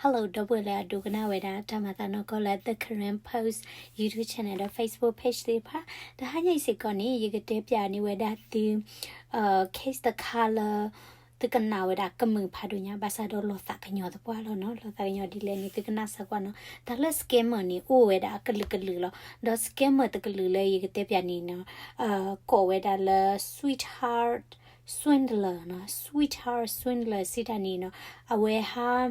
Hello ဒီပုၢ်ဝဲၢ်လၢအဒိကနၣ်ဝဲဒၣ်တၢ်မၤသးနီၢ်ကီၢ်လၢ The Karen Post YouTube channel ဒီး Facebook page သ့ၣ်တဖၣ်, တဟါညါအံၤစ့ၢ်ကီးန့ၣ် ယကတဲပၠးန့ၢ်ဝဲဒၣ်သု case တခါလၢ သုကနၣ်ဝဲဒၣ်ကမုာ်ဖးဒိၣ်ညါ ဘၣ်ဆၣ်ဒီးလီၤသးကညီၤသပှၢ်လီၤနီၤ. လီၤသးကညီၤဒ်လဲၣ်န့ၣ် သုကနၣ်စၢၤကွၢ်နီၤ. တၢ်လၢ scammer န့ၣ် အိၣ်ဝဲဒၣ်အကလုာ်ကလုာ်လီၤ. ဒီး scammer တကလုာ်လၢယကတဲပၠးန့ၣ်နီၤ ကိးဝဲဒၣ်လၢ sweetheart swindler နီၤ, sweetheart swindler စံးတၢ်န့ၣ်နီၤ, အဝဲဟး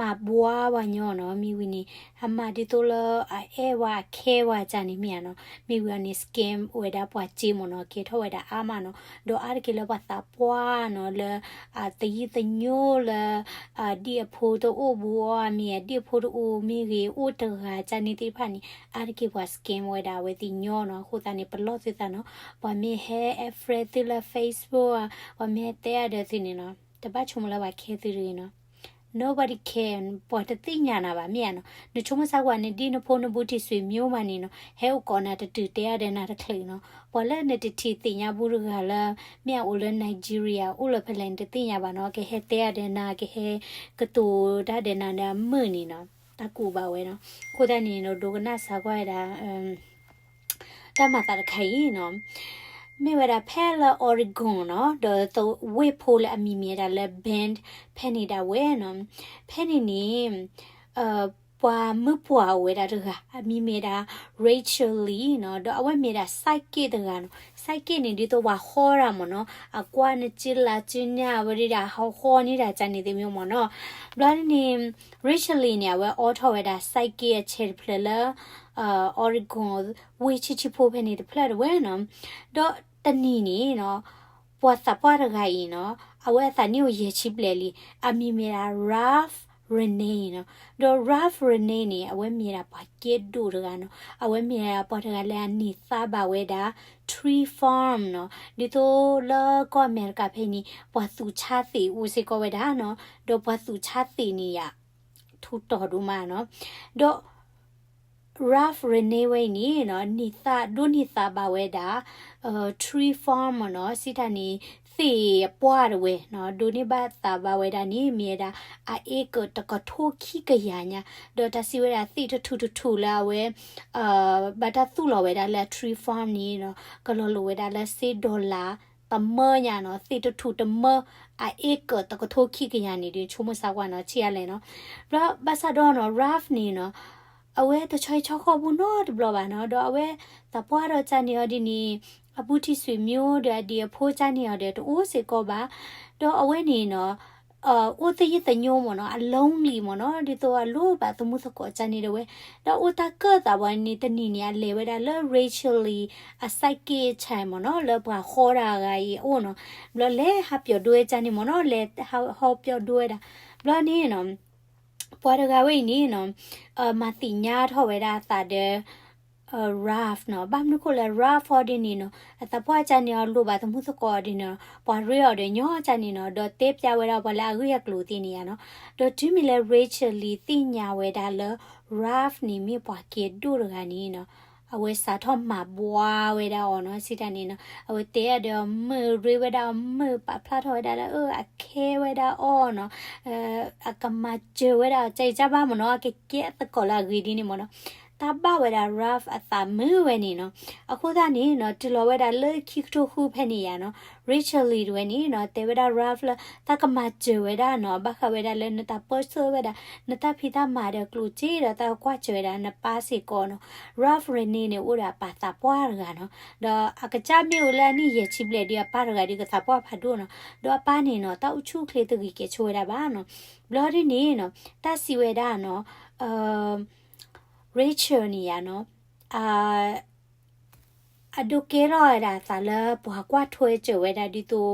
မၤဘှါဝဲညီနီၤ. မ့ၢ်ဝံၤန့ၣ် အမၤဒ်သိးလၢအအဲၣ်ဝဲအခဲဝဲကန့ၣ်မ့ၢ်ဧါနီၤ. မ့ၢ်ဝံၤအီၤန့ၣ် scam ဝဲဒၣ်ပှၤစ့မ့ၢ်နီၤ, ကဲထီၣ်ဝဲဒၣ်အါမးနီၤ. ဒီးအါတက့ၢ်လၢပှၤသးပှၢ်နီၤ လၢ အသယုၢ်သညိလၢ အဒံၣ်အဖိတအိၣ်ဘူးအီၤမ့ၢ် အဒံၣ်အဖိတအိၣ်မ့ၢ်ဂ့ၤ အိၣ်တဂၤကန့ၣ်သ့ၣ်တဖၣ်န့ၣ် အါတက့ၢ်ပှၤ scam ဝဲဒၣ်အဝဲသ့ၣ်ညီနီၤ. အဃိသတးန့ၣ် ပလီၢ်သုသးနီၤ. ပှၤမ့ၢ်ဟဲ add friend သုလၢ Facebook ဧါ, ပှၤမ့ၢ်ဟဲတဲအါဒီးသုန့ၣ်နီၤ, တဘၣ်ဆိကမိၣ်လၢပှၤခဲသုတဂ့ၤနီၤ. Nobody care, ပှၤတသ့ၣ်ညါနၤဘၣ်မ့ၢ်ဧါနီၤ. နဆိကမိၣ်စၢ်ကွၢ်န့ၣ် ဒ်နဖိနဘူးထံးစွ့ၤမိၢ်မးန့ၣ်နီၤ ဟဲအိၣ်ကိးနၤတတုၤတဲအါဒီးနၤတချုးနီၤ. ပှၤလၢနတထံၣ်သ့ၣ်ညါဘူးတဂၤလၢ မ့ၢ်အအိၣ်လၢ Nigeria အိၣ်လၢဖဲလဲၣ်နတသ့ၣ်ညါဘၣ်နီၤ, ကဟဲတဲအါဒီးနၤ ကဟဲကတိၤတၢ်ဒီးနၤဒီးအမုာ်န့ၣ်နီၤ, တၢ်ကူးဘၣ်ဝဲနီၤ. အဃိသတးန့ၣ်နီၤ ဒိကနၣ်စၢ်ကွၢ်ဝဲဒၣ် တၢ်မၤသးတခါအံၤနီၤ, မ့ၢ်ဝဲဒၣ်ဖဲလၢ Oregon နီၤ, ဒီးသဝ့ၢ်ဖိလၢအမံၤမ့ၢ်ဝဲဒၣ်လၢ Ben ဖဲန့ၣ်ဒၣ်ဝဲနီၤ, ဖဲန့ၣ်န့ၣ် ပှၤမုၣ်ပှၢ်အိၣ်ဝဲဒၣ်တဂၤ အမံၤမ့ၢ်ဝဲဒၣ် Rachel Lee နီၤ, ဒီးအဝဲမ့ၢ်ဝဲဒၣ် psychic တဂၤနီၤ, psychic န့ၣ် ဒ်သိးပှၤဟီတၢ်မ့ၢ်နီၤ, အကွၢ်နစုလၤစုညါဝဲဒၣ် ဟီဟီန့ၢ်တၢ်ကန့ၣ်သ့ၣ်မ့ၢ်မ့ၢ်နီၤ, ဘျီန့ၣ် Rachel Lee န့ၣ် အဝဲအိးထီၣ်ဝဲဒၣ် psychic အဆဲးတဖျၢၣ်လၢ Oregon ဝ့ၢ်ဆံးဆံးဖိဖဲန့ၣ်တဖျၢၣ်တဝဲနီၤ, ဒီးတနံၤန့ၣ်နီၤ, ပှၤသးပှၢ်တဂၤအံၤနီၤ, အဝဲအသးနံၣ်အိၣ်ယဲၢ်ဆံဘျဲၣ်လံ, အမံၤမ့ၢ်ဒၣ် Ralph Rene နီၤ, ဒီး Ralph Rene န့ၣ် အဝဲမ့ၢ်ဒၣ်ပှၤကဲဒိၣ်တဂၤနီၤ, အဝဲမ့ၢ်ဒၣ်ပှၤတဂၤလၢအန့ၢ်သါဘၣ်ဝဲဒၣ် tree farm နီၤ, ဒ်သိးလၢကီၢ်အမဲရကၤဖဲန့ၣ် ပှၤသူၣ်ဆါသ့ၣ်အိၣ်စ့ၢ်ကီးဝဲဒၣ်နီၤ, ဒီးပှၤသူၣ်ဆါသ့ၣ်န့ၣ်ယါ ထူးတီၤဒိၣ်မးနီၤ, ဒီး Ralph Rene ဝဲအံၤန့ၣ်နီၤ, န့ၢ်သါ ဒိးန့ၢ်သါဘၣ်ဝဲဒၣ် tree farm မ့ၢ်နီၤ, စံးတၢ်န့ၣ် သ့ၣ်အပှၢ်တဝဲနီၤ, ဒိးန့ၢ်ဘၣ်သါဘၣ်ဝဲဒၣ်န့ၣ် မ့ၢ်ဝဲဒၣ် အအ့ကၢၣ်တကထိခံကယၤညါ, ဒီးတၢ်စံးဝဲဒၣ်သ့ၣ်တထူၣ်တထူၣ်လၢအဝဲ ဘၣ်တၢ်သူၣ်လီၤဝဲဒၣ်လၢ tree farm န့ၣ်နီၤ, ကလီၤလိာ်ဝဲဒၣ်လၢစ့ dollar တမၢညါနီၤ, သ့ၣ်တထူၣ်တမၢ အအ့ကၢၣ်တကထိခံကယၤန့ၣ်ဒီး ဆိကမိၣ်စၢ်ကွၢ်နီၤ, ဆံးအါလဲၣ်နီၤ, ဘျီဘၣ်ဆၣ်ဒီးနီၤ Ralph န့ၣ်နီၤ အဝဲတဆီဟံၣ်ဆီဃီပူၤနီတဘျီဘၣ်နီၤ, ဒီးအဝဲသးပှၢ်ဒီးကန့ၢ်အီၤဒ်န့ၣ် အဘူးထံးစွ့ၤမိၢ်ဒီးအဒံၣ်အဖိကန့ၢ်အီၤဒီးတအိၣ်စ့ၢ်ကီးဘၣ်, ဒီးအဝဲန့ၣ်နီၤ အိၣ်သယုၢ်သညိမ့ၢ်နီၤ, အ lonely မ့ၢ်နီၤ, ဒ်သိးအလိၣ်ဘၣ်သမူသကိးကန့ၣ်ဒၣ်ဝဲ, ဒီးအိၣ်တၢ်ကၢၣ်သးဝဲန့ၣ် တနံၤန့ၣ် အလဲၤဝဲဒၣ်လၢ Rachel Lee အ psychic ဆဲးမ့ၢ်နီၤ, လၢပှၤဃီတၢ်အဂၤအံၤအအိၣ်နီၤ, ဘျီလဲၤဟးပျီၣ်ဒိဝဲကန့ၣ်မ့ၢ်နီၤ, လဲၤဟးဟီပျီၣ်ဒိဝဲဒၣ်, ဘျီန့ၣ်နီၤ ပှၤတဂၤဝဲအံၤန့ၣ်နီၤ မၤသ့ၣ်ညါထီၣ်ဝဲဒၣ်အသးဒီး Ralph နီၤ, ဘၣ်မနုၤဃိလဲၣ် Ralph အီၤဒ်န့ၣ်နီၤ, အသးပှၢ်ကန့ၣ်အီၤလိၣ်ဘၣ်သမူသကိးအီၤဒ်န့ၣ်နီၤ, ပှၤရ့အီၤဒီးညီကန့ၣ်နီၤ, ဒီးတဲပျးဝဲဒၣ်ပှၤလၢအဂ့ၢ်အကျိၤသ့ၣ်န့ၣ်ယါနီၤ, ဒီးတုၤမ့ၢ်လၢ Rachel Lee သ့ၣ်ညါဝဲဒၣ်လၢ Ralph န့ၣ်မ့ၢ်ပှၤကဲဒိၣ်တဂၤန့ၣ်နီၤ, အဝဲစးထီၣ်မၤဘှါဝဲဒၣ်အီၤနီၤ, စံးတၢ်န့ၣ်နီၤ, အဝဲတဲအီၤဒီးအမုာ် ရ့ဝဲဒၣ်အမုာ် ပာ်ဖျါထီၣ်ဝဲဒၣ်လၢ အခဲဝဲဒၣ်အီၤနီၤ, အကမၤစၢၤဝဲဒၣ်အီၤ ကဲကဘၣ်မ့ၢ်နီၤ, ကကဲသကိးလၢအဂ့ၤဒ်န့ၣ်မ့ၢ်နီၤ, တၢ်ဘၣ်ဝဲဒၣ် Ralph အသးမုာ်ဝဲန့ၣ်နီၤ, အဃိသတးန့ၣ်နီၤ တုၤလီၤဝဲဒၣ်လၢခံကထိဃုဖဲန့ၣ်ယါနီၤ, Rachel Lee တဝဲန့ၣ်နီၤ တဲဝဲဒၣ် Ralph လၢ တၢ်ကမၤစၢၤဝဲဒၣ်နီၤ, ဘၣ်ဃးဝဲဒၣ်လၢနတၢ်ပၢဆှၢဝဲဒၣ် နတၢ်ဖံးတၢ်မၤဒီးကျိၣ်စ့ဒီးတၢ်ကွၢ်စၢၤဝဲဒၣ်နပၢ်စ့ၢ်ကီးနီၤ, Ralph Rene န့ၣ် အိၣ်ဒီးအပၢ်သးပှၢ်တဂၤနီၤ, ဒီးအကစၢ်မ့ၢ်အိၣ်လၢအနံၣ်ယဲၢ်ဆံဘျဲၣ်ဒီး အပၢ်တဂၤဒီးကသးပှၢ်ဖးဒိၣ်နီၤ, ဒီးအပၢ်န့ၣ်နီၤ တၢ်အိၣ်ဆူၣ်အိၣ်ချ့တဂ့ၤကဲဆိဝဲဒၣ်ဘၣ်နီၤ, ဘျီဒ်န့ၣ်နီၤ တၢ်စံးဝဲဒၣ်နီၤ Rachel န့ၣ်ယါနီၤ အဒိးကဲထီၣ်ဝဲဒၣ်အသးလၢပှၤကွၢ်ထွဲစၢၤဝဲဒၣ်ဒ်သိး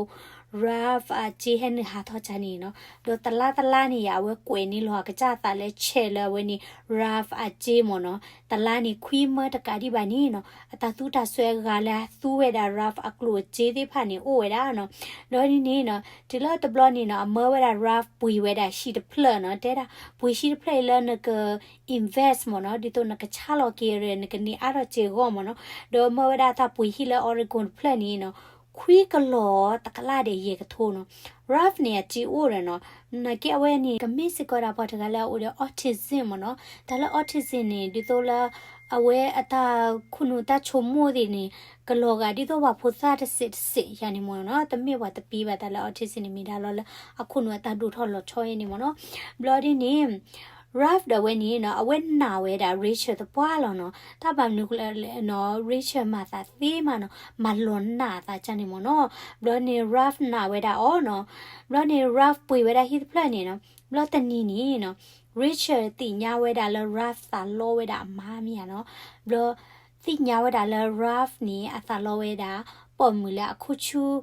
Ralph အစ့ဟဲနုာ်ဟးထီၣ်ကန့ၣ်နီၤ, ဒီးတလါတလါန့ၣ်ယါ အဝဲကွဲးန့ၢ်လီၤအကစၢ်အသးလၢ check လၢအဝဲန့ၣ် Ralph အစ့မ့ၢ်နီၤ, တလါန့ၣ်ခွံမၢတကးဒံးဘၣ်န့ၣ်နီၤ, အတၢ်သူတၢ်စွဲအဂၤလၢအသူဝဲဒၣ် Ralph အကျိၣ်အစ့သ့ၣ်တဖၣ်န့ၣ်အိၣ်ဝဲဒၣ်နီၤ, ဒီးဒ်န့ၣ်နီၤ တုၤလၢတဘျီန့ၣ်နီၤ အမၢဝဲဒၣ် Ralph ပှ့ၤဝဲဒၣ်ဟံၣ်တဖျၢၣ်နီၤ, တဲဒၣ် ပှ့ၤဟံၣ်တဖျၢၣ်အံၤလၢနက invest မ့ၢ်နီၤ, ဒ်သိးနကဆါလီၤက့ၤဒီး နကန့ၢ်အါထီၣ်စ့ၢ်ကီးမ့ၢ်နီၤ, ဒီးမၢဝဲဒၣ်တၢ်ပှ့ၤဟံၣ်လၢ Oregon တဖျၢၣ်န့ၣ်နီၤ, ခွံကလီၤတကလးဒီးယဲၢ်ကထိနီၤ. Ralph န့ၣ် အစ့အိၣ်ဒီးနီၤ, နာ်က့အဝဲန့ၣ် ကမ့ၢ်စ့ၢ်ကီးဒၣ်ပှၤတဂၤလၢအအိၣ်ဒီး autism မ့ၢ်နီၤ. တၢ်လၢ autism န့ၣ် ဒ်သိးလၢ အဝဲအတၢ်ခိၣ်နူာ်တၢ်ဆိကမိၣ်သ့ၣ်န့ၣ် ကလီၤဂာ်ဒ်သိးပှၤဖိသၣ်တစဲးတစဲးယါန့ၣ်မ့ၢ်နီၤ. တမ့ၢ်ပှၤတပ့ၤဘၣ် တၢ်လၢ autism န့ၣ် မ့ၢ်ဒၣ်လီၤလၢအခိၣ်နူာ်အတၢ်ဒိၣ်ထီၣ်လီၤဆီအံၤန့ၣ်မ့ၢ်နီၤ. ဘျီဒ်န့ၣ် Ralph ဒီးဝဲန့ၣ်နီၤ အဝဲနာ်ဝဲဒၣ် Rachel သပှၢ်လီၤနီၤ. တၢ်ဘၣ်မနုၤလဲၣ်နီၤ Rachel မၤသးသ့မးနီၤ, မၤလီၤနာ်အသးကၢ်န့ၣ်မ့ၢ်နီၤ. ဘျီန့ၣ် Ralph နာ်ဝဲဒၣ်အီၤနီၤ. ဘျီန့ၣ် Ralph ပှ့ၤဝဲဒၣ်ဟံၣ်တဖျၢၣ်န့ၣ်နီၤ. ဘျီတနံၤန့ၣ်နီၤ Rachel သ့ၣ်ညါဝဲဒၣ်လၢ Ralph သးလီဝဲဒၣ်အမါမ့ၢ်ဧါနီၤ. ဘျီ သ့ၣ်ညါဝဲဒၣ်လၢ Ralph န့ၣ် အသးလီဝဲဒၣ် ပိာ်မုၣ်လၢအခိၣ်ဆူၣ်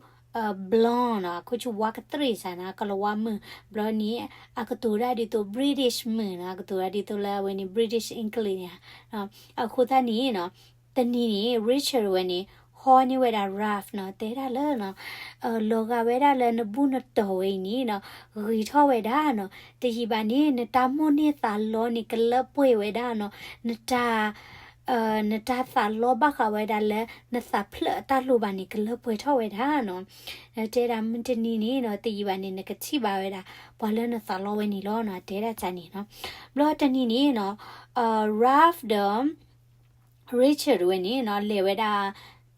blonde နီၤ, အခိၣ်ဆူၣ်ဝါကတြ့ၣ်စ့ၢ်နီၤ, ကလီၤဝါမုၢ်. ဘျီန့ၣ် အကတိၤဒၣ်ဒ်သိး British မုၣ်နီၤ, အကတိၤဒၣ်ဒ်သိးလၢအဝဲန့ၣ် British English န့ၣ်ဧါ. အဃိသတးန့ၣ်နီၤ တနံၤန့ၣ် Rachel ဝဲန့ၣ် ဟီန့ၢ်ဝဲဒၣ် Ralph နီၤ, တဲဒၣ်လၢနီၤ လီၤဂာ်ဝဲဒၣ်လၢနဘူၣ်နတီၢ်ဝဲအံၤန့ၣ်နီၤ ဂ့ၤထီၣ်ဝဲဒၣ်နီၤ. တယံာ်ဘၣ်န့ၣ် နတၢ်မိၣ်န့ၢ်သးလီန့ၣ် ကလၢပှဲၤဝဲဒၣ်နီၤ. နတၢ် နတၢ်သးလီဘၣ်ဃးဝဲဒၣ်လၢ နသးဖျၢၣ်အတၢ်လိၣ်ဘၣ်န့ၣ် ကလၢပှဲၤထီၣ်ဝဲဒၣ်နီၤ. တဲဒၣ်မုၢ်တနံၤန့ၣ်နီၤ တယံာ်ဘၣ်န့ၣ် နကထံၣ်ဘၣ်ဝဲဒၣ် ပှၤလၢနသးလီဝဲန့ၣ်လီၤနီၤ, တဲဒၣ်ကၢ်န့ၣ်နီၤ. ဘျီတနံၤန့ၣ်နီၤ Ralph ဒီး Rachel တဝဲန့ၣ်နီၤ လဲၤဝဲဒၣ်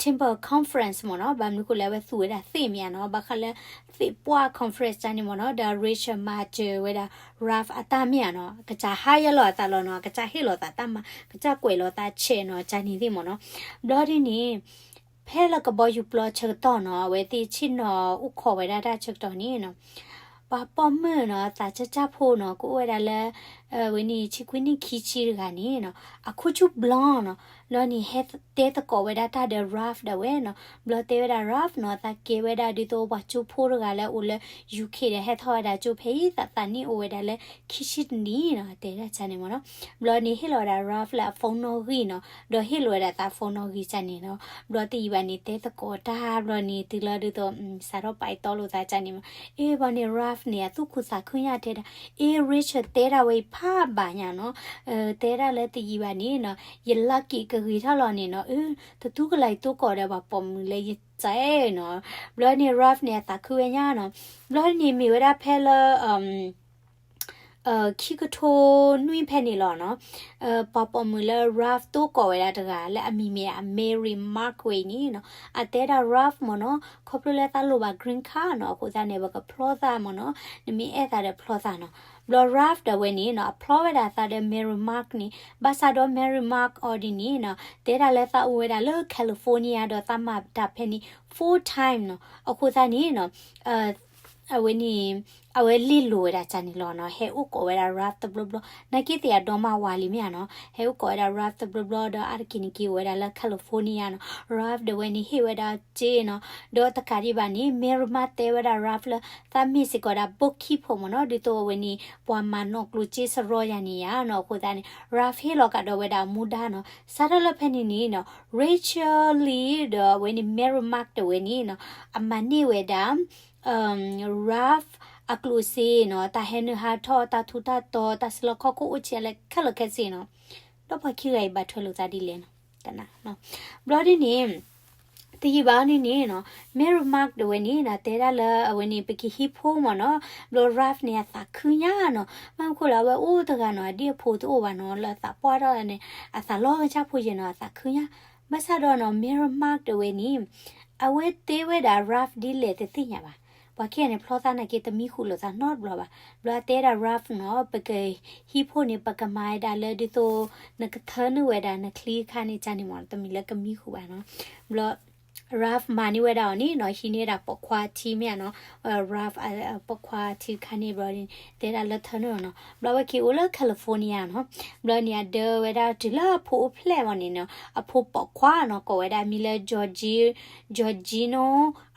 Temple Conference မ့ၢ်နီၤ. ဘၣ်မနုၤဃိလဲၣ် အဝဲသူၣ်ဝဲဒၣ်သ့ၣ်မ့ၢ်ဧါနီၤ, ဘၣ်ဃးလၢ သ့ၣ်ပှၢ် conference ကၢ်န့ၣ်မ့ၢ်နီၤ, ဒီး Rachel မၤစၢၤဝဲဒၣ် Ralph အတၢ်မ့ၢ်ဧါနီၤ, ကစၢ်ဟါယဲလီၤအသးလီၤနီၤ, ကစၢ်ဟ့ၣ်လီၤသးတၢ်မၤ, ကစၢ်ကွဲးလီၤသးဆဲးနီၤ, ကၢ်န့ၣ်သ့ၣ်မ့ၢ်နီၤ. ဘျီဒ်န့ၣ် ဖဲလၢကဘီယူၤပျီဆၢကတီၢ်နီၤ, အဝဲသ့ၣ်ဆ့ၣ်နီၤအိၣ်ခိးဝဲဒၣ်တၢ်ဆၢကတီၢ်န့ၣ်နီၤ ပှၤပိာ်မုၣ်နီၤ, သးစၢ်စၢ်ဖိနီၤ, ကအိၣ်ဝဲဒၣ်လၢ ဝဲန့ၣ် ဆံခွံနံၣ်ခံဆံတဂၤန့ၣ်နီၤ, အခိၣ်ဆူၣ် blonde နီၤ, ဘျီန့ၣ် ဟဲတဲသကိးဝဲဒၣ်တၢ်ဒီး Ralph ဒၣ်ဝဲနီၤ. ဘျီတဲဝဲဒၣ် Ralph နီၤ, သးကဲဝဲဒၣ်ဒ်သိးပှၤကၠိဖိတဂၤလၢအိၣ်လၢ UK ဒီး ဟဲထီၣ်ဝဲဒၣ်ကၠိဖဲအံၤ, သးသးနံၣ်အိၣ်ဝဲဒၣ်လၢခံဆံတနံၣ်နီၤ, တဲဒၣ်ကၢ်န့ၣ်မ့ၢ်နီၤ. ဘျီန့ၣ် ဟ့ၣ်လီၤဝဲဒၣ် Ralph လၢအ phone နီၣ်ဂံၢ်နီၤ, ဒီးဟ့ၣ်လီၤဝဲဒၣ်သး phone နီၣ်ဂံၢ်ကၢ်န့ၣ်နီၤ. ဘျီတယံာ်ဘၣ်န့ၣ် တဲသကိးတၢ်ဘျီန့ၣ် တုၤလီၤဒ်သိး စးထီၣ်ပာ်အံၤတီလိာ်သးကၢ်န့ၣ်မ့ၢ်, အ့ ဘျီန့ၣ် Ralph န့ၣ် အသူၣ်ခုသးခုညါတဲဒၣ်, အ့ Rachel တဲဒၣ်ဝဲအံၤဖးဘၣ်ညါနီၤ, တဲဒၣ်လၢတယံာ်ဘၣ်န့ၣ်နီၤ, ယ lucky ကဂ့ၤထီၣ်လီၤန့ၣ်နီၤ, အ့ တသူကလၤအံၤတိကိးဒီးပှၤပိာ်မုၣ်လၢယစဲနီၤ. ဘျီန့ၣ် Ralph န့ၣ် အသးခုဝဲညါနီၤ. ဘျီန့ၣ်မ့ၢ်ဝဲဒၣ်ဖဲလၢ ခံကထိနွံဖဲန့ၣ်လီၤနီၤ, ပှၤပိာ်မုၣ်လၢ Ralph တိကိးဝဲဒၣ်တဂၤ လၢအမံၤမ့ၢ် Mary Mark ဝဲအံၤန့ၣ်နီၤ, အတဲဒၣ် Ralph မ့ၢ်နီၤ, ခီဖျိလၢသးလိၣ်ဘၣ် green card နီၤ, အဃိသတးန့ၣ် ပကဖျီသးမ့ၢ်နီၤ, နမ့ၢ်အဲၣ်သးဒီးဖျီသးနီၤ. ဘျီ Ralph ဒီးဝဲန့ၣ်နီၤ အဖျီဝဲဒၣ်သးဒီး Mary Mark န့ၣ်, ဘၣ်ဆၣ်ဒီး Mary Mark အီၤဒ်န့ၣ်နီၤ, တဲဒၣ်လၢသးအိၣ်ဝဲဒၣ်လၢ California ဒီးသးမၤတၢ်ဖဲန့ၣ် full time နီၤ, အဃိသတးန့ၣ်နီၤ အဝဲန့ၣ် အဝဲလ့ၢ်လိၤဝဲဒၣ်ကၢ်န့ၣ်လီၤနီၤ, ဟဲအိၣ်ကိးဝဲဒၣ် Ralph တဘျီဘျီ, နာ်က့သ့ၣ်အဒိးမးဝါလံမ့ၢ်ဧါနီၤ, ဟဲအိၣ်ကိးဝဲဒၣ် Ralph တဘျီဘျီ ဒီးအါတက့ၢ်န့ၣ်က့ၤအိၣ်ဝဲဒၣ်လၢ California နီၤ, Ralph ဒီးဝဲန့ၣ်ဟ့ၣ်ဝဲဒၣ်စ့နီၤ, ဒီးတကးဒံးဘၣ်န့ၣ် Mary Mark တဲဝဲဒၣ် Ralph လၢ သးမ့ၢ်စ့ၢ်ကီးဒၣ် bookkeeper မ့ၢ်နီၤ, ဒ်သိးအဝဲန့ၣ် ပှၤမၤနီၢ်ကျိၤစ့စရီယါန့ၣ်ယါနီၤ, အဃိသတးန့ၣ် Ralph ဟ့ၣ်လီၤကဒီးဝဲဒၣ်အမူဒါနီၤ, စးထီၣ်လၢဖဲန့ၣ်န့ၣ်နီၤ Rachel လံ ဒီးအဝဲန့ၣ် Mary Mark ဒီးဝဲန့ၣ်နီၤ, အမၤန့ၢ်ဝဲဒၣ် Ralph အကျိၣ်စ့နီၤ, တၢ်ဟဲနုာ်ဟးထီၣ်, တၢ်ထူးတၢ်တီၤ, တၢ်စုလီၢ်ခီၣ်ခိၣ်အိၣ်ဆံးအါလဲၣ်ခဲလၢာ်ခဲဆ့နီၤ, ဒီးပှၤခံဂၤအံၤဘၣ်ထွဲလိာ်သးဒ်လဲၣ်နီၤ, ဘျီဒ်န့ၣ် တယံာ်ဘၣ်န့ၣ်န့ၣ်နီၤ, Mary Mark ဒီးဝဲန့ၣ်နီၤ တဲဒၣ်လၢအဝဲန့ၣ် ပကဟံးဖိမ့ၢ်နီၤ, ဘျီ Ralph န့ၣ် အသးခုညါနီၤ, ဘၣ်မနုၤဃိလၢအဝဲအိၣ်တဂၤနီၤ, အဒံၣ်အဖိတအိၣ်ဘၣ်နီၤ, လၢအသးပှၢ်ထီၣ်န့ၣ် အသးလီၤကစၢ်ဖိယဲၢ်နီၤ, အသးခုညါ, ဘၣ်ဆၣ်ဒီးနီၤ Mary Mark ဒီးဝဲန့ၣ် အဝဲတဲဝဲဒၣ် Ralph ဒ်လဲၣ်တသ့ၣ်ညါဘၣ်. ပှၤခံဂၤန့ၣ် ဖျီသးနာ်က့ တမံဃုာ်လိာ်သးနီတဘျီဘၣ်. ဘျီအတဲဒၣ် Ralph နီၤ, ပကဟံးဖိန့ၣ် ပကမၤဝဲဒၣ်လၢဒ်သိး နကထၢနုာ်ဝဲဒၣ်နချံအခါန့ၣ် ကန့ၣ်မ့ၢ် တမ့ၢ်လၢကမံဃုာ်ဘၣ်နီၤ. ဘျီ Ralph မၤန့ၢ်ဝဲဒၣ်အီၤန့ၣ်နီၤ, ဟံးန့ၢ်ဝဲဒၣ်ပိာ်ခွါထံမ့ၢ်ဧါနီၤ, Ralph ပိာ်ခွါထံအခါန့ၣ် ဘျီ တဲဒၣ်လၢထၢနုာ်နီၤ. ဘျီဝဲက့ၤအိၣ်လၢ California နီၤ. ဘျီန့ၣ် အဒၢဝဲဒၣ်တုၤလၢအဖိအိၣ်ဖျဲၣ်မ့ၢ်န့ၣ်နီၤ, အဖိပိာ်ခွါနီၤ ကိးဝဲဒၣ်မံၤလၢ Georgi, Giorgino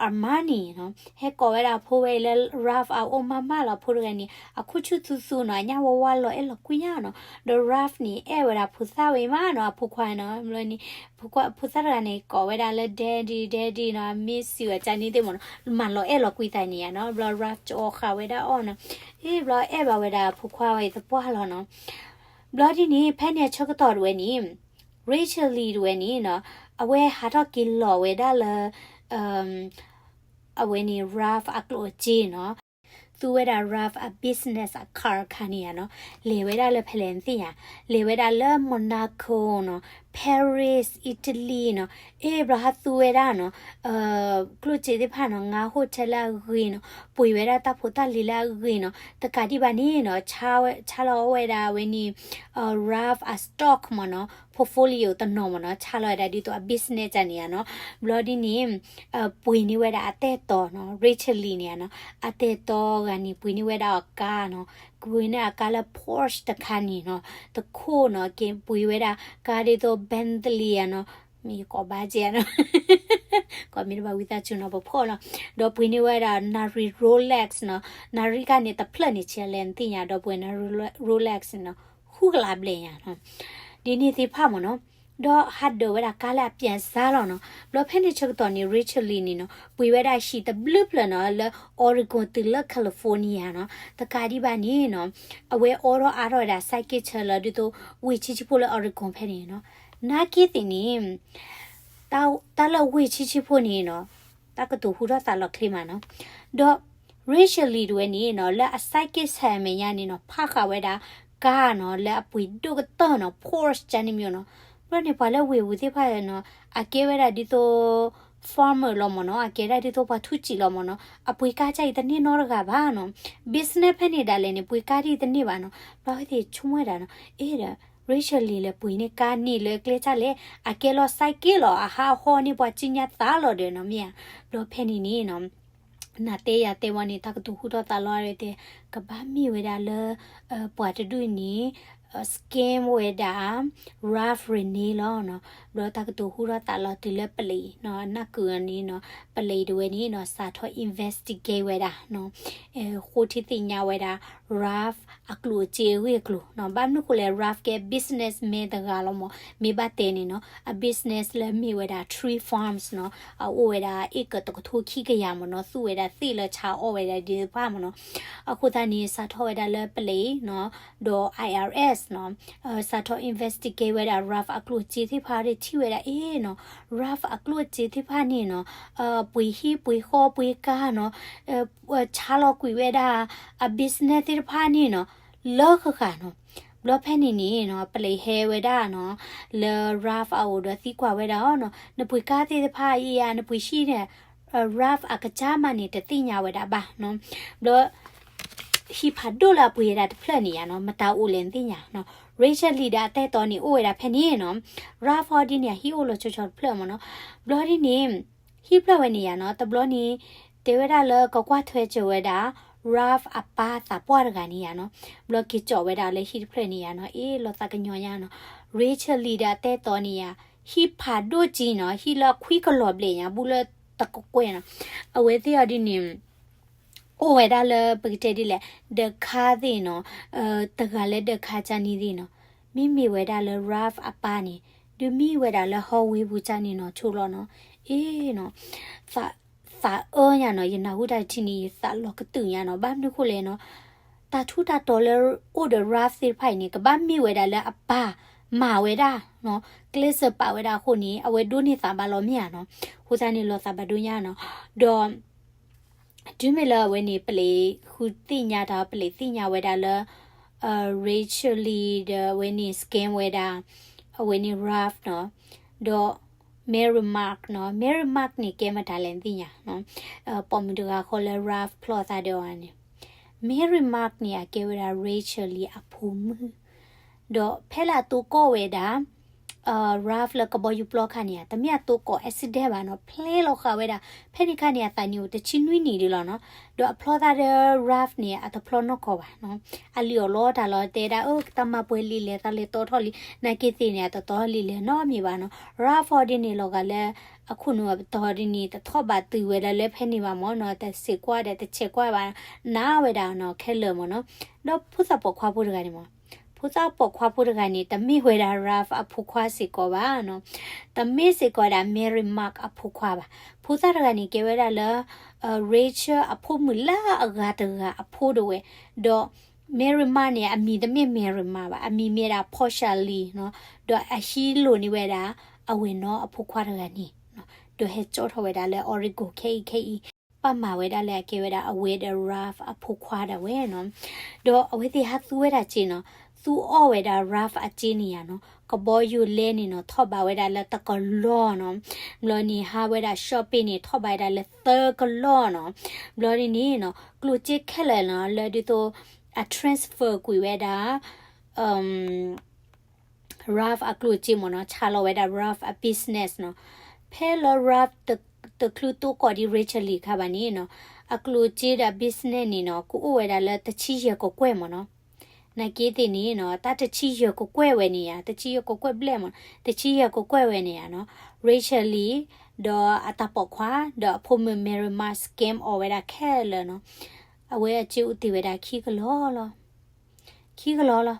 Armani နီၤ. ဟဲကိးဝဲဒၣ်အဖိဝဲအံၤလၢ Ralph အအိၣ်မးမးလီၤ. အဖိတဂၤန့ၣ် အခိၣ်ဆူၣ်သူသူနီၤ, အညၣ်ဝါဝါလီၤအဲၣ်လီၤကွံညါနီၤ. ဒီး Ralph န့ၣ် အဲၣ်ဝဲဒၣ်ဖိသၣ်ဝဲအံၤမးနီၤ, အဖိခွါနီၤ. ဘျီန့ၣ် ဖိခွါ ဖိသၣ်တဂၤန့ၣ် ကိးဝဲဒၣ်လၢ Daddy, Daddy နီၤ, အ miss you အကန့ၣ်သ့ၣ်မ့ၢ်နီၤ, မၤလီၤအဲၣ်လီၤကွံသးန့ၣ်ယါနီၤ. ဘျီ Ralph ကအိးဃာ်ဝဲဒၣ်အီၤနီၤ. အ့ ဘျီအဲၣ်ဘၣ်ဝဲဒၣ်အဖိခွါဝဲအံၤသပှၢ်လီၤနီၤ. ဘျီဒ်န့ၣ် ဖဲန့ၣ်အဆၢကတီၢ်တဝဲန့ၣ် Rachel လံတဝဲန့ၣ်နီၤ, အဝဲဟးထီၣ်က့ၤလီၤဝဲဒၣ်လၢ အဝဲန့ၣ် Ralph အကျိၣ်အစ့နီၤ, သူဝဲဒၣ် Ralph အ business အ card ခါန့ၣ်ယါနီၤ, လဲၤဝဲဒၣ်လၢဖဲလဲၣ်နသ့ၣ်ညါ, လဲၤဝဲဒၣ်လၢ Monaco နီၤ, Paris, Italy နီၤ, အဲ ဘျီဟးသူဝဲဒၣ်နီၤ ကျိၣ်စ့သ့ၣ်တဖၣ်နီၤ, ငါ hotel လၢအဂ့ၤနီၤ, ပှ့ၤဝဲဒၣ်တၢ်ဖိတၢ်လံၤလၢအဂ့ၤနီၤ, တကးဒံးဘၣ်န့ၣ်နီၤ, ဆါလီၤအီၣ်ဝဲဒၣ်ဝဲန့ၣ် Ralph အ stock မ့ၢ်နီၤ, portfolio တနီၤမ့ၢ်နီၤ, ဆါလီၤဝဲဒၣ်ဒ်သိးအ business န့ၣ်ယါနီၤ, ဘျီဒ်န့ၣ် ပှ့ၤန့ၢ်ဝဲဒၣ်အတၢ်အဲၣ်တီနီၤ, Rachel Lee န့ၣ်ယါနီၤ, အတၢ်အဲၣ်တီဂၤန့ၣ် ပှ့ၤန့ၢ်ဝဲဒၣ်အကါနီၤ, ပှ့ၤန့ၢ်အကါလၢ Porsche တခါန့ၣ်နီၤ, တခိၣ်နီၤ, က့ၤပှ့ၤဝဲဒၣ်ကါဒ်သိး Bentley ယါနီၤ, မ့ၢ်ယကိးဘၣ်ကဲနီၤ ကိးမ့ၢ်တဘၣ်ဝံသးစူၤနီၤ ပဖီၣ်လီၤ, ဒီးပှ့ၤန့ၢ်ဝဲဒၣ်နၣ်ရံၣ် Rolex နီၤ, နၣ်ရံၣ်ကါန့ၣ်တဖျၢၣ်န့ၣ် ဆံးလဲၣ်နသ့ၣ်ညါ, ဒီးပှ့ၤနၣ်ရံၣ် Rolex နီၤ, ဃုကလးဘျဲၣ်ညါနီၤ, ဒ်န့ၣ်သ့ၣ်တဖၣ်မ့ၢ်နီၤ, ဒီးဟးဒၢးဝဲဒၣ်ကါလၢအပၠးစါလီၤနီၤ, ဘျီဖဲန့ၣ်ဆၢကတီၢ်န့ၣ် Rachel Lee န့ၣ်နီၤ, ပှ့ၤဝဲဒၣ်ဟံၣ်တဘျုးဖျၢၣ်နီၤ, လၢ Oregon တုၤလၢ California နီၤ, တကးဒံးဘၣ်န့ၣ်နီၤ, အဝဲအိးထီၣ်အါထီၣ်ဝဲဒၣ် စဲးက့ဆၢလၢဒ်သိး ဝ့ၢ်ဆံးဆံးဖိလၢ Oregon ဖဲန့ၣ်နီၤ, နာ်က့သ့ၣ်န့ၣ် တၢ်လၢဝ့ၢ်ဆံးဆံးဖိန့ၣ်နီၤ, တၢ်ကတိၤဟူထီၣ်သးလီၤချ့မးနီၤ, ဒီး Rachel Lee တဝဲန့ၣ်နီၤ, လၢအစဲးက့ဆၢအမဲာ်ညါန့ၣ်နီၤ, ဖးဃာ်ဝဲဒၣ်ကါနီၤ, လၢအပှ့ၤဒိၣ်ကတၢၢ်နီၤ, Porsche ကန့ၣ်မ့ၢ်နီၤ, ဘျီန့ၣ်ပှၤလၢဝ့ၢ်ပူၤသ့ၣ်တဖၣ်နီၤ, အကဲဝဲဒၣ်ဒ်သိး farmer လီၤမ့ၢ်နီၤ, အကဲဒၣ်ဒ်သိးပှၤထူးစံာ်လီၤမ့ၢ်နီၤ, အပှ့ၤကါကအံၤတန့ၢ်နီတဂၤဘၣ်နီၤ, business ဖဲန့ၣ်ဒၣ်လဲာ်န့ၣ် ပှ့ၤကါဒ်အံၤတန့ၢ်ဘၣ်နီၤ, ဘျီဝဲသ့ၣ်ဆိကမိၣ်ဝဲဒၣ်နီၤ, အဲဒီး Rachel Lee လဲၤပှ့ၤန့ၢ်ကါန့ၣ်လၢကျဲတၢ်လဲၣ်, အကဲလီၤစဲးက့လီၤ, အဟးဟီန့ၢ်ပှၤကံညါသးလီၤဒီးနီၤ, မ့ၢ်ဧါ, ဘျီဖဲန့ၣ်န့ၣ်နီၤ နၤတဲယၤတဲဝဲန့ၣ် တၢ်ကတိၤဟူထီၣ်သးလီၤတဲ, ကဘၣ်မ့ၢ်ဝဲဒၣ်လၢ ပှၤတဒူၣ်န့ၣ် scam ဝဲဒၣ် Ralph Rene လီၤနီၤ, ဘျီတၢ်ကတိၤဟူထီၣ်သးလီၤတုၤလၢပလံးနီၤ, နၢ်ကုၢ်န့ၣ်နီၤ, ပလံးတဝဲန့ၣ်နီၤ, စးထီၣ် investigate ဝဲဒၣ်နီၤ, ဃိထံသ့ၣ်ညါဝဲဒၣ် Ralph အကျိၣ်အစ့အဂ့ၢ်အကျိၤနီၤ, ဘၣ်မနုၤဃိလဲၣ် Ralph ကဲ businessman တဂၤလီၤမ့ၢ်, မ့ၢ်ဘၣ်တဲန့ၣ်နီၤ, အ business လၢမ့ၢ်ဝဲဒၣ် tree farms နီၤ, အအိၣ်ဝဲဒၣ် acre တကထိခံကယၤမ့ၢ်နီၤ, သူဝဲဒၣ်သ့ၣ်လၢဆါအီၣ်ဝဲဒၣ်ဒ်တဖၣ်မ့ၢ်နီၤ, အဃိသတးန့ၣ် စးထီၣ်ဝဲဒၣ်လၢပလံးနီၤ, ဒီး I R S နီၤ, စးထီၣ် investigate ဝဲဒၣ် Ralph အကျိၣ်အစ့သ့ၣ်တဖၣ်ဒီးထံၣ်ဝဲဒၣ်အံၤနီၤ, Ralph အကျိၣ်အစ့သ့ၣ်တဖၣ်န့ၣ်နီၤ, ပှ့ၤဟံၣ်ပှ့ၤဃီပှ့ၤကါနီၤ, ဆါလီၤကွံာ်ဝဲဒၣ် အ business သ့ၣ်တဖၣ်န့ၣ်နီၤ, လၢဃၣ်ဃၣ်နီၤ, ဘျီဖဲန့ၣ်န့ၣ်နီၤ, ပလံးဟဲဝဲဒၣ်နီၤ, လၢ Ralph အအိၣ်ဒီးသံကွၢ်ဝဲဒၣ်အီၤနီၤ, နပှ့ၤကါသ့ၣ်တဖၣ်အံၤဧါ, နပှ့ၤဟံၣ်န့ၣ်, Ralph အကစၢ်မးန့ၣ် တသ့ၣ်ညါဝဲဒၣ်ဘၣ်နီၤ, ဘျီ ဟံၣ်ဖးဒိၣ်လၢအပှ့ၤဝဲဒၣ်တဖျၢၣ်န့ၣ်ယါနီၤ, မတၤအိၣ်လဲၣ်နသ့ၣ်ညါနီၤ, Rachel Lee ဒီးအတၢ်အဲၣ်တီန့ၣ် အိၣ်ဝဲဒၣ်ဖဲန့ၣ်နီၤ, Ralph ဟီဒ်န့ၣ် အဟံၣ်အိၣ်လီၤဆီဆီတဖျၢၣ်မ့ၢ်နီၤ, ဘျီဒ်န့ၣ် ဟံၣ်ဖျၢၣ်ဝဲန့ၣ်ယါနီၤ, တဘျီန့ၣ် တဲဝဲဒၣ်လၢကကွၢ်ထွဲစၢၤဝဲဒၣ် Ralph အပၢ်သးပှၢ်တဂၤန့ၣ်ယါနီၤ, ဘျီက့ၤကၠီၣ်ဝဲဒၣ်လၢဟံၣ်တဖျၢၣ်န့ၣ်ယါနီၤ, အ့ လီၤသးကညီၤညါနီၤ, Rachel Lee ဒီးအတၢ်အဲၣ်တီန့ၣ်ယါ, ဟံၣ်ဖးဒိၣ်ကံနီၤ, ဟံၣ်လၢအခွံကလီၤဘျဲၣ်ညါ ဘူးလၢတကကွဲၢ်နီၤ, အဝဲသ့ၣ်အီၤဒ်န့ၣ် အိၣ်ဝဲဒၣ်လၢ ပကတဲဒ်လဲၣ်, ဒၢးခါသ့ၣ်နီၤ, တဂၤလၢဒၢးခါကၢ်န့ၣ်သ့ၣ်နီၤ, မ့မ့ၢ်ဝဲဒၣ်လၢ Ralph အပၢ်န့ၣ်, ဒုးမ့ၢ်ဝဲဒၣ်လၢ hallway ပူၤကၢ်န့ၣ်နီၤ ဆိလီၤနီၤ, အ့နီၤ, သးအၢညါနီၤ, ယနၢ်ဟူတၢ်တထံၣ်န့ၣ် ယသးလီၤကတုာ်ညါနီၤ, ဘၣ်မနုၤဃိလဲၣ်နီၤ, တၢ်ထူးတၢ်တီၤလၢအိၣ်ဒီး Ralph သ့ၣ်တဖၣ်အံၤန့ၣ် ကဘၣ်မ့ၢ်ဝဲဒၣ်လၢအပၢ်မၤဝဲဒၣ်နီၤ, ကျဲးစၢးပာ်ဝဲဒၣ်အဃိန့ၣ် အဝဲဒိးန့ၢ်သးဘၣ်လီၤမ့ၢ်ဧါနီၤ, အဃိသတးန့ၣ် လီၤသးဘၣ်ဒိညါနီၤ, ဒီး တုၤမ့ၢ်လၢအဝဲန့ၣ် ပလံးဃုသ့ၣ်ညါတၢ်, ပလံးသ့ၣ်ညါဝဲဒၣ်လၢ Rachel Lee ဒီးအဝဲန့ၣ် scam ဝဲဒၣ် အဝဲန့ၣ် Ralph နီၤ, ဒီး Mary Mark နီၤ, Mary Mark န့ၣ် ကဲမတၤလဲၣ်နသ့ၣ်ညါ, ပိာ်မုၣ်တဂၤဃီလၢ Ralph ဖျီသးဒီးအီၤန့ၣ်, Mary Mark န့ၣ် အကဲဝဲဒၣ် Rachel Lee အဖိမုၣ် ဒီးဖဲလၢအတိကိးဝဲဒၣ် Ralph လၢကဘီယူၤပျီခါန့ၣ်ဧါ, တမ့ၢ်အတိကိး accident ဘၣ်နီၤ, ဖျဲလီၤဃာ်ဝဲဒၣ်, ဖဲန့ၣ်ခါန့ၣ် အသးနံၣ်အိၣ်တဆံနွံနံၣ်ဒံးလီၤနီၤ, ဒီးအဖျီသးဒီး Ralph န့ၣ် အတဖျီနီၢ်ကီၢ်ဘၣ်နီၤ, အလံၣ်အီၣ်လီတၢ်လီၤ, တဲဒၣ် အၢ တၢ်မၤပှဲၤလံလဲၣ်, တၢ်လဲၤတီထီၣ်လံ, နာ်က့သ့ၣ်န့ၣ် အတတီထီၣ်လံလဲၣ်နီတမံၤဘၣ်နီၤ, Ralph အီၤဒ်န့ၣ် လီၤဂာ်လၢ အခိၣ်နူာ်အပတီၢ်ဒ်န့ၣ် တထီၣ်ဘးတုၤဝဲဒၣ်လၢဖဲန့ၣ်ဘၣ်မ့ၢ်နီၤ, တစဲးကွၢ်ဒီးတဆဲးကွၢ်ဘၣ်, နာ်ဝဲဒၣ်နီၤ ခဲလၢာ်မ့ၢ်နီၤ, ဒီးဖိသၣ်ပိာ်ခွါဖိတဂၤန့ၣ်မ့ၢ် ဖိသၣ်ပိာ်ခွါဖိတဂၤန့ၣ် တမ့ၢ်ဝဲဒၣ် Ralph အဖိခွါစ့ၢ်ကီးဘၣ်နီၤ, တမ့ၢ်စ့ၢ်ကီးဝဲဒၣ် Mary Mark အဖိခွါဘၣ်. ဖိသၣ်တဂၤန့ၣ် ကဲဝဲဒၣ်လၢ Rachel အဖိမုၣ်လၢအဂၤတဂၤအဖိဒၣ်ဝဲ, ဒီး Mary Mark န့ၣ် အမံၤတမ့ၢ် Mary Mark ဘၣ်, အမံၤမ့ၢ်ဒၣ် Portia Lee နီၤ, ဒီးအဟံးလိၢ်န့ၢ်ဝဲဒၣ် အဝဲၢ်နီၤအဖိခွါတဂၤန့ၣ် ဒီးဟဲကၠီထီၣ်ဝဲဒၣ်လၢ Oregon ခဲအံၤခဲအံၤ, ပာ်မၤဝဲဒၣ်လၢအကဲဝဲဒၣ်အဝဲဒီး Ralph အဖိခွါဒၣ်ဝဲနီၤ. ဒီးအဝဲသ့ၣ်ဟးသူဝဲဒၣ်စ့နီၤ, သူအီၣ်ဝဲဒၣ် Ralph အစ့န့ၣ်ယါနီၤ, ကဘီယူၤလဲန့ၣ်နီၤ ထီၣ်ဘးဝဲဒၣ်လၢတကလီၢ်နီၤ. ဘျီန့ၣ် ဟးဝဲဒၣ် shopping န့ၣ် ထီၣ်ဘးဝဲဒၣ်လၢသၢကလီၢ်နီၤ. ဘျီန့ၣ်နီၤ ကျိၣ်စ့ခဲလၢာ်နီၤ လၢဒ်သိး အ transfer ကွံာ်ဝဲဒၣ် Ralph အကျိၣ်စ့မ့ၢ်နီၤ, ဆါလီၤဝဲဒၣ် Ralph အ business နီၤ. ဖဲလၢ Ralph တချုးတိကီၢ်ဒ် Rachel လံၤခါဘၣ်န့ၣ်နီၤ, အကျိၣ်စ့ဒီး business န့ၣ်နီၤ ကအိၣ်ဝဲဒၣ်လၢတဆံယဲၢ်ကကွဲၢ်မ့ၢ်နီၤ. နာ်က့သ့ၣ်န့ၣ်နီၤ တၢ်တဆံယဲၢ်ကကွဲၢ်ဝဲန့ၣ်ယါ, တဆံယဲၢ်ကကွဲၢ်ဘျဲၣ်မ့ၢ်, တဆံယဲၢ်ကကွဲၢ်ဝဲန့ၣ်ယါနီၤ, Rachel လံၤ ဒီးအတၢ်ပိာ်ခွါ ဒီးအဖိမုၣ် Mary Mark scam အီၤဝဲဒၣ်ခဲလၢာ်နီၤ. အဝဲအစ့အိၣ်တ့ၢ်ဝဲဒၣ်ခံကလီၢ်လီၤ. ခံကလီၢ်လီၤ.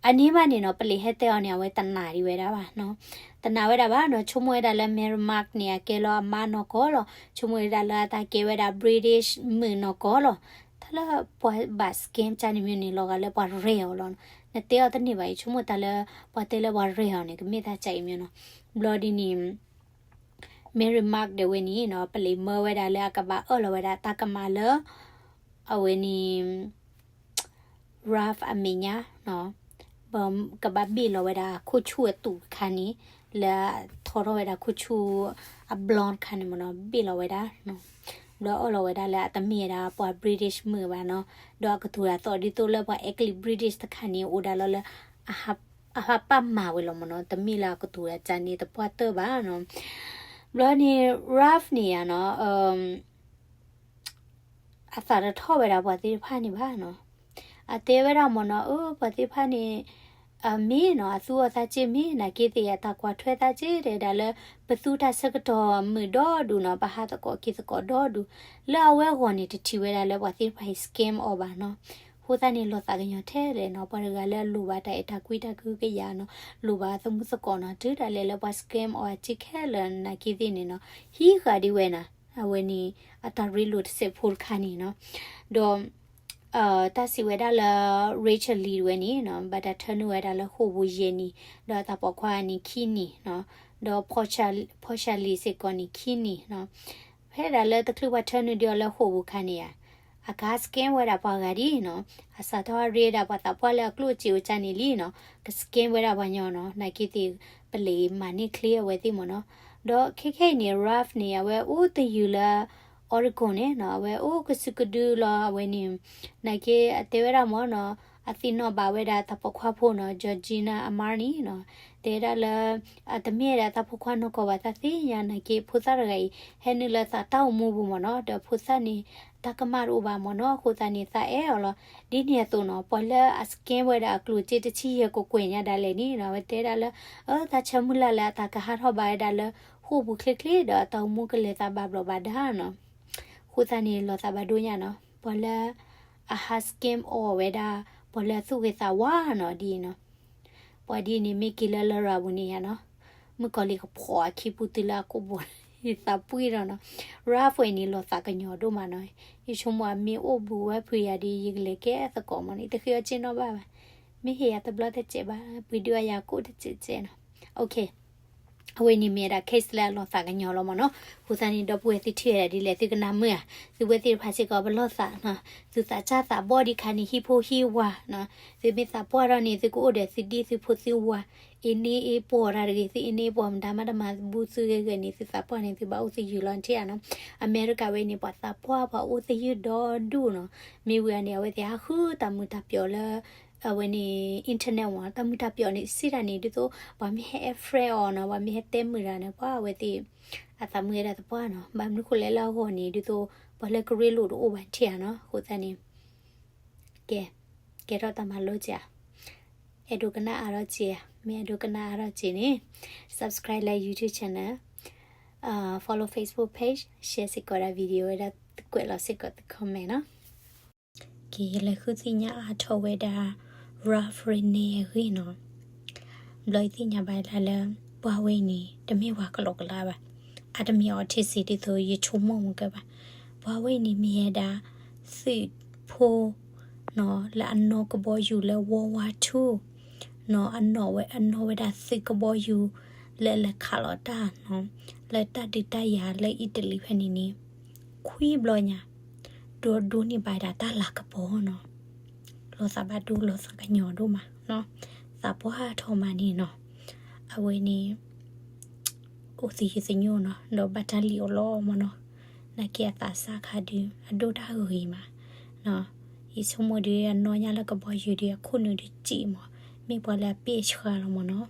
အန့ၣ်ဘၣ်န့ၣ်နီၤ ပလံးဟဲတဲအီၤန့ၣ် အဝဲတနာ်ဒံးဝဲဒၣ်ဘၣ်နီၤ. တနာ်ဝဲဒၣ်ဘၣ်နီၤ, ဆိကမိၣ်ဝဲဒၣ်လၢ Mary Mark န့ၣ် အကဲလီၤအမါနီၢ်ကီၢ်လီၤ. ဆိကမိၣ်ဝဲဒၣ်လၢအတၢ်ကဲဝဲဒၣ် British မုၣ်နီၢ်ကီၢ်လီၤ. တၢ်လၢပှၤဘၣ် scam ကန့ၣ်မ့ၢ်န့ၣ် လီၤဂာ်လၢပှၤရဲၣ်အီၤလီၤ. နတဲအီၤတန့ၢ်ဘၣ်အံၤ ဆိကမိၣ်တၢ်လၢ ပှၤတဲလၢပှၤရဲၣ်အီၤန့ၣ် ကမ့ၢ်တၢ်ကအံၤမ့ၢ်နီၤ. ဘျီဒ်န့ၣ် Mary Mark ဒၣ်ဝဲန့ၣ်နီၤ ပလံးမၢဝဲဒၣ်လၢအကဘၣ်အၢၣ်လီၤဝဲဒၣ်တၢ်ကမၣ်လၢ အဝဲန့ၣ် Ralph အမဲာ်ညါနီၤ, ကဘၣ်ဘ့ၣ်လီၤဝဲဒၣ်ခိၣ်ဆူၣ်အတူးတခါန့ၣ် လၢထီထီၣ်ဝဲဒၣ်ခိၣ်ဆူၣ် အ blonde တခါန့ၣ်မ့ၢ်နီၤ ဘ့ၣ်လီၤဝဲဒၣ်နီၤ. ဘျီအၢၣ်လီၤဝဲဒၣ်လၢအတမ့ၢ်ဝဲဒၣ်ပှၤ British မုၣ်ဘၣ်နီၤ, ဒီးအကတိၤဒၣ်သိးဒ်သိးလၢပှၤအဲကလံး British တခါန့ၣ် အိၣ်ဒၣ်လီၤလၢ အဟးပာ်မၤဝဲလီၤမ့ၢ်နီၤ, တမ့ၢ်လၢအကတိၤဒၣ်ကန့ၣ်တပှၢ်တၢၢ်ဘၣ်နီၤ. ဘျီန့ၣ် Ralph န့ၣ်ယါနီၤ အသးတထီၣ်ဝဲဒၣ်ပှၤသ့ၣ်တဖၣ်န့ၣ်ဘၣ်နီၤ. အတဲဝဲဒၣ်မ့ၢ်နီၤ အၢ ပှၤသ့ၣ်တဖၣ်န့ၣ် မ့ၢ်နီၤ အသူအီၤသးစ့မ့ၢ် နာ်က့သ့ၣ်အတၢ်ကွၢ်ထွဲသးစ့တဲဒၣ်လၢ ပသူတၢ်ဆၢကတီၢ်မုာ်ဒီဒူၣ်နီၤ, ပဟးသကိးက့ၤသကိးဒီဒူၣ်, လၢအဝဲအဂီၢ်န့ၣ် တထံၣ်ဝဲဒၣ်လၢပှၤသ့ၣ်တဖၣ်အံၤ scam အီၤဘၣ်နီၤ. အဃိသတးန့ၣ် လီၤသးကညီၤထဲလဲၣ်နီၤ, ပှၤတဂၤလၢအလိၣ်ဘၣ်တၢ်အဲၣ်တၢ်ကွံတၢ်ကဟုကယာ်နီၤ, လိၣ်ဘၣ်သမူသကိးနီၤ, တုၤဒၣ်လဲာ်လၢပှၤ scam အီၤအစ့ခဲလၢာ်နာ်က့သ့ၣ်န့ၣ်နီၤ, ဟံးဃာ်ဒံးဝဲနီၤ, အဝဲန့ၣ် အတၢ်ရ့လိာ်တစဲးဖိတခါန့ၣ်နီၤ. ဒီး တၢ်စံးဝဲဒၣ်လၢ Rachel လံၤဝဲန့ၣ်နီၤ ဘၣ်တၢ်ထၢနုာ်ဝဲဒၣ်လၢဃိာ်ပူၤယဲၢ်နံၣ်, ဒီးအတၢ်ပိာ်ခွါန့ၣ်ခံနံၣ်နီၤ, ဒီး Portia လံၤစ့ၢ်ကီးန့ၣ်ခံနံၣ်နီၤ. ဖဲဒၣ်လၢတချုးပှၤထၢနုာ်ဒံးအီၤလၢဃိာ်ပူၤခါန့ၣ်ဧါ, အကဟး scam ဝဲဒၣ်ပှၤဂၤဒ်နီၤ, အစးထီၣ်ရ့ဒၣ်ပှၤသးပှၢ်လၢအကျိၣ်စ့အိၣ်ကန့ၣ်လံနီၤ, က scam ဝဲဒၣ်ပှၤညီနီၤ, နာ်က့သ့ၣ် ပလံးမၤန့ၢ်ချ့အဝဲသ့ၣ်မ့ၢ်နီၤ. ဒီးခဲခဲအံၤန့ၣ် Ralph န့ၣ် အဝဲအိၣ်သယုၢ်လၢ Oregon န့ၣ်နီၤ, အဝဲအိၣ်ကစုကဒုလီၤအဝဲန့ၣ်, နာ်က့အတဲဝဲဒၣ်မ့ၢ်နီၤ, အသ့ၣ်နီၣ်ဘၣ်ဝဲဒၣ်တၢ်ပိာ်ခွါဖိနီၤ, Georgina Armani နီၤ, တဲဒၣ်လၢ အတမ့ၢ်ဝဲဒၣ်တၢ်ပိာ်ခွါနီၢ်ကီၢ်ဘၣ် တၢ်သ့ၣ်ညါနာ်က့ဖိသၣ်တဂၤအံၤ ဟဲနုာ်လၢသးတၢ်အိၣ်မူပူၤမ့ၢ်နီၤ, ဒီးဖိသၣ်န့ၣ် တၢ်ကမၣ်တအိၣ်ဘၣ်မ့ၢ်နီၤ, အဃိသတးန့ၣ်သးအဲၣ်အီၤလီၤ. ဒ်န့ၣ်အသိးနီၤ, ပှၤလၢအ scam ဝဲဒၣ်အကျိၣ်စ့တဆံယဲၢ်ကကွဲၢ်ညါဒၣ်လဲာ်န့ၣ်နီၤ, အဝဲတဲဒၣ်လၢ အၢ သးဆၢမုၢ်လၢ်လၢအတၢ်ကဟးထီၣ်ဘၣ်ဝဲဒၣ်လၢဃိာ်ပူၤချ့ချ့ဒီးအတၢ်အိၣ်မူကလဲၤသးဘၣ်ဘျီးဘၣ်ဒါနီၤ. အဃိသတးန့ၣ်လီၤသးဘၣ်ဒိညါနီၤ, ပှၤလၢအဟး scam အီၤဝဲဒၣ် ပှၤလၢအသူၣ်ဂ့ၤသးဝါနီၤဒ်အံၤနီၤ. ပှၤဒ်န့ၣ်မ့ၢ်က့ၤလၢလရာ်ပူၤန့ၣ်ယါနီၤ, မုၣ်ကီၤလံၤကဖီၣ်အခံပူၤတုၤလၢအကိာ်ဘိ, ယသးပှ့ၤဒီးနီၤ. Ralph ဝဲန့ၣ်လီၤသးကညီၤဒိၣ်မးနီၤ, ယဆိကမိၣ်အမ့ၢ်အိၣ်ဘူးဝဲဖုးယၤဒီး ယကလဲၤကဲသကိးမ့ၢ်န့ၣ် တဃ့အီၤက့နီတဘၣ်ဘၣ်. မ့ၢ်ဟ့ၣ်ယၤတဘျီတစဲးဘၣ်, ပှ့ၤဒုးအယၤကိၣ်တစဲးစဲးနီၤ. အဝဲန့ၣ်မ့ၢ်ဝဲဒၣ် case လၢအလီၤသးကညီၤလီၤမ့ၢ်နီၤ. အဃိသတးန့ၣ် ဒီပုၢ်ဝဲၢ်သုထံၣ်ဝဲဒၣ်ဒ်လဲၣ် သုကနၢ်မုာ်ဧါ, သုဝဲသ့ၣ်တဖၣ်စ့ၢ်ကီးပလီၢ်သးနီၤ, သုသးစၢ်သးဘီၣ်ဒံးခါန့ၣ် ဟံးဖိဟံးဝၤနီၤ, သုမ့ၢ်သးပှၢ်ထီၣ်န့ၣ် သုကအိၣ်ဒီးသုဒ့သုဖိသုဝၤ, အ့န့အ့ပှီၢ်တၢ်တဂ့ၤ, သုအ့န့အ့ပှီၢ်မတၤမးတမၤဘူးသုဂ့ၤဂ့ၤန့ၣ် သုသးပှၢ်န့ၣ် သုဘၣ်အိၣ်သယုၢ်လီၤထံၣ်ဧါနီၤ. အမဲရကၤဝဲန့ၣ် ပှၤသးပှၢ်ပှၤအိၣ်သယုၢ်ဒီဒူၣ်နီၤ, မ့ၢ်ဝံၤအန့ၣ် အဝဲသ့ၣ်ဟးဃုတၢ်မုာ်တၢ်ပျီၤလၢ အဝဲန့ၣ် internet ဝဲ တၢ်မုာ်တၢ်ပျီၤန့ၣ် စံးတၢ်န့ၣ် ဒ်သိး ပှၤမ့ၢ်ဟဲ friend အီၤနီၤ, ပှၤမ့ၢ်ဟဲတဲမုာ်တၢ်န့ၣ် ပှၤအဝဲသ့ၣ် အသးမုာ်ဝဲဒၣ်သပှၢ်နီၤ, ဘၣ်မနုၤဃိလဲၣ်လၢအဂီၢ်န့ၣ် ဒ်သိး ပှၤလၢကရ့လိာ်တအိၣ်ဘၣ်ထံၣ်ဧါနီၤ. အဃိသတးန့ၣ် ကဲ ကဲထီၣ်တၢ်မၤလိက့ၤဧါ, အဲၣ်ဒိးကနၣ်အါထီၣ်က့ၤဧါ, မ့ၢ်အဲၣ်ဒိးကနၣ်အါထီၣ်က့ၤန့ၣ် subscribe လၢ YouTube channel, follow Facebook page, share စ့ၢ်ကီးဒၣ် video ဝဲဒၣ် ကွဲးလီၤစ့ၢ်ကီးသု comment နီၤ. က့ၤ ယလဲၤဃုသ့ၣ်ညါအါထီၣ်ဝဲဒၣ် Ralph န့ၣ်အဂ့ၢ်နီၤ. ဘျီယသ့ၣ်ညါဘၣ်ဒၣ်လၢ ပှၤဝဲအံၤန့ၣ် တမ့ၢ်ပှၤကလီကလါဘၣ်, အတမ့ၢ် autistic ဒ်သိးယဆိကမိၣ်မုၢ်ကဲဘၣ်. ပှၤဝဲအံၤန့ၣ်မ့ၢ်ဝဲဒၣ် သုးဖိ နီၤ လၢအနီၣ်ကဘီယူၤလၢ World War Two နီၤ, အနီၣ်ဝဲ အနီၣ်ဝဲဒၣ်သုးကဘီယူၤ လၢလဲၤခးလီၤတၢ်နီၤ, လၢတၢ်ဒုးတၢ်ယၤလၢအံၣ်တလံၤဖဲန့ၣ်န့ၣ်, ခွံဘျီညါ, ဒိဒိးန့ၢ်ဘၣ်ဒၣ်တၢ်လၤကပီၤနီၤ, လီၤသးဘၣ်ဒိလီၤသးကညီၤဒိၣ်မးနီၤ, သးပှၢ်ထီၣ်မးန့ၣ်နီၤ, အဝဲန့ၣ် အိၣ်သယုၢ်သညိနီၤ, ဒီးဘၣ်တၢ်လံၣ်အီၤလီၤမးနီၤ, နာ်က့အသးစၢ်ခါဒုး အဒိၣ်တၢ်ဂ့ၤမး, ယဆိကမိၣ်ဒီး အနီၢ်ညါလၢကဘီယူၤဒီး အခိၣ်နူာ်ဒုးစံၣ်မး, မ့ၢ်ပှၤလၢအပ့ၢ်အဆှါလီၤမးနီၤ,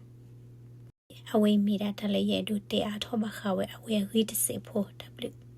အဝဲမ့ၢ်ဒၣ်တၢ်လၢယအဲၣ်ဒိးတဲအါထီၣ်ဘၣ်ဃးဝဲ အဝဲအဂ့ၢ်တစဲးဖိ တၢ်ဘျုး